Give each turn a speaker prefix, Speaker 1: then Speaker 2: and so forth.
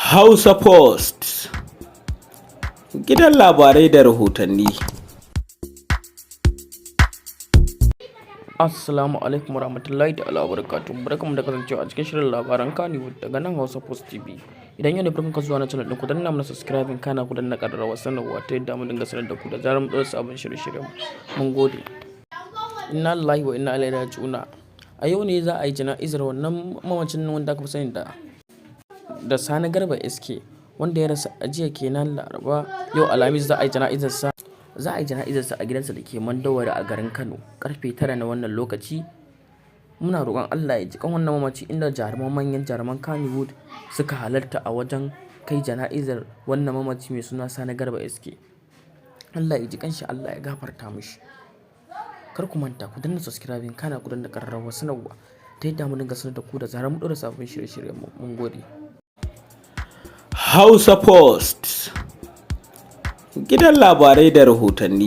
Speaker 1: Hausa Post, gidan labarai da rahotanni.
Speaker 2: Assalamu alaikum warahmatullahi ta'ala wabarakatuh. Barkanmu da kasancewa a cikin shirin labaran Kannywood daga nan Hausa Post TV. Idan yau ne farkon ka zuwa na channel ɗin, ku danna mana subscribing, kana ku danna ƙararrawar sanarwa ta yadda mu dinga sanar da ku da zarar mu ɗaura sabon shirye-shiryen. Mun gode. Inna lillahi wa inna ilaihi raji'una. A yau ne za a yi jana'izar wannan mamacin wanda aka fi sani da Sani Garba SK, wanda ya rasu a jiya kenan, Laraba. Yau Alhamis za a yi jana'izarsa. Za a yi jana'izarsa a gidansa da ke Mandawari a garin Kano karfe 9 na wannan lokaci. Muna roƙon Allah ya ji kan wannan mamaci, inda jaruman, manyan jaruman Kannywood suka halarta a wajen kai jana'izar wannan mamaci mai suna Sani Garba SK. Allah ya ji kanshi, Allah ya gafarta mishi. Kar ku manta ku danna subscribing, kana ku danna ƙararrawar sanarwa ta yadda mu dinga sanar da ku da zarar mu ɗora sabbin shirye-shiryen mu. Mun gode.
Speaker 1: Hausa Post, gidan labarai da rahotanni.